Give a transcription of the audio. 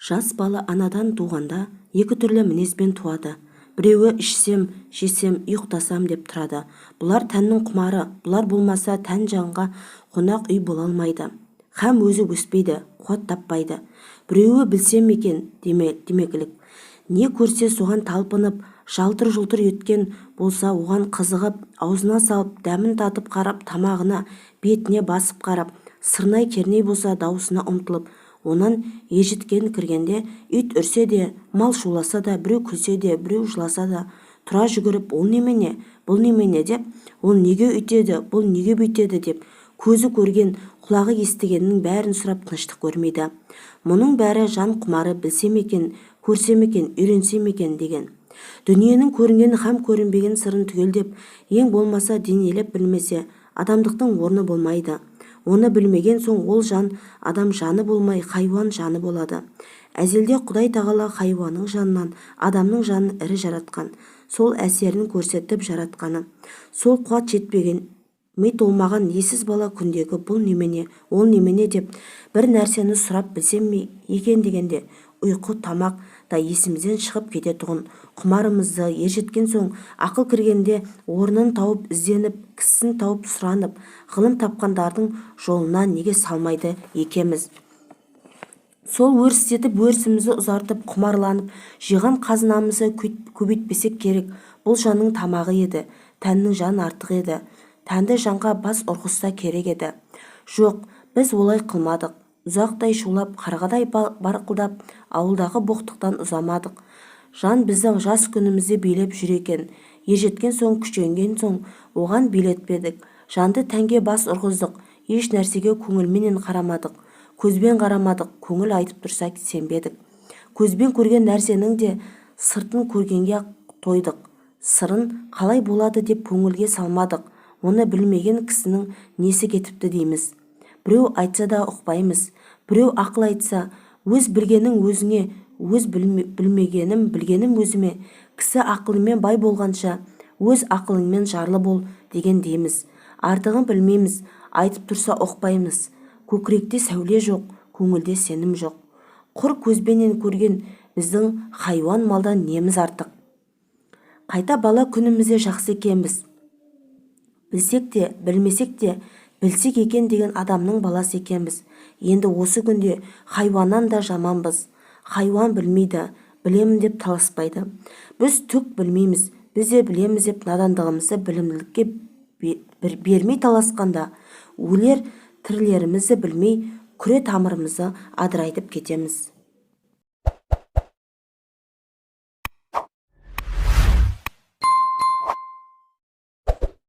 Жас бала анадан туғанда екі түрлі мінезбен туады. Біреуі ішсем, жесем, ұйықтасам деп тұрады. Бұлар тәннің құмары, бұлар болмаса тән жанға қонақ үй бола алмайды. Һәм өзі өспейді, қуат таппайды. Біреуі білсем екен демекілік. Не көрсе соған талпынып, жалтыр-жұлтыр еткен болса оған қызығып, аузына салып, дәмін татып қарап, тамағына, бетіне басып қарап, сырнай-керней болса дауысына ұмтылып, онан ержеткен кіргенде ит үрсе де, мал шуласа да, біреу күлсе де, біреу жыласа да, тұра жүгіріп, ол немене, бұл немене деп, ол неге өйтеді, бұл неге бүйтеді деп, көзі көрген, құлағы естігеннің бәрін сұрап тыныштық көрмейді. Мұның бәрі жан құмары білсем екен, көрсем екен, үйренсем екен деген. Дүниенің көрінген һәм көрінбеген сырын түгелдеп, ең болмаса денелеп білмесе, адамдықтың орны болмайды. Оны білмеген соң ол жан адам жаны болмай, хайуан жаны болады. Әзелде Құдай тағала хайуанның жанынан адамның жанын ірі жаратқан. Сол әсерін көрсетіп жаратқаны. Сол қуат жетпеген, ми толмаған ессіз бала күндегі бұл немене, ол немене деп бір нәрсені сұрап білсем екен дегенде ұйқы, тамақ та есімізден шығып кететұғын құмарымызды ержеткен соң ақыл кіргенде орнын тауып ізденіп, кісісін тауып сұранып, ғылым тапқандардың жолына неге салмайды екенбіз? Сол өрістетіп, өрісімізді ұзартып, құмарланып, жиған қазынамызды көбейтпесек керек. Бұл жанның тамағы еді, тәннің жан артық еді. Тәнді жанға бас ұрғызса керек еді. Жоқ, біз олай қылмадық. Ұзақтай шулап, қарғадай барқылдап, ауылдағы боқтықтан ұзамадық. Жан бізді жас күнімізде билеп жүр екен. Ержеткен соң, күшенген соң оған билетпедік. Жанды тәнге бас ұрғыздық. Еш нәрсеге көңілменен қарамадық. Көзбен қарамадық, көңіл айтып тұрса сенбедік. Көзбен көрген нәрсенің де сыртын көргенге тойдық. Сырын қалай болады деп көңілге салмадық. Оны білмеген кісінің несі кетіпті дейміз. Біреу айтса да ұқпаймыз. Біреу ақыл айтса, өз білгенің өзіңе, өз білмегенім білгенім өзіме, кісі ақылымен бай болғанша, өз ақылыңмен жарлы бол деген дейміз. Артығын білмейміз, айтып тұрса ұқпаймыз. Көкіректе сәуле жоқ, көңілде сенім жоқ. Құр көзбенен көрген біздің хайуан малдан неміз артық? Қайта бала күнімізде жақсы екенбіз. Білсек те, білмесек те, білсек екен деген адамның баласы екенбіз. Енді осы күнде хайуаннан да жаманбыз. Хайуан білмейді, білемін деп таласпайды. Біз түк білмейміз, біз де білеміз деп надандығымызды білімділікке бермей таласқанда, өлер тірілерімізді білмей, күре тамырымызды адырайтып кетеміз.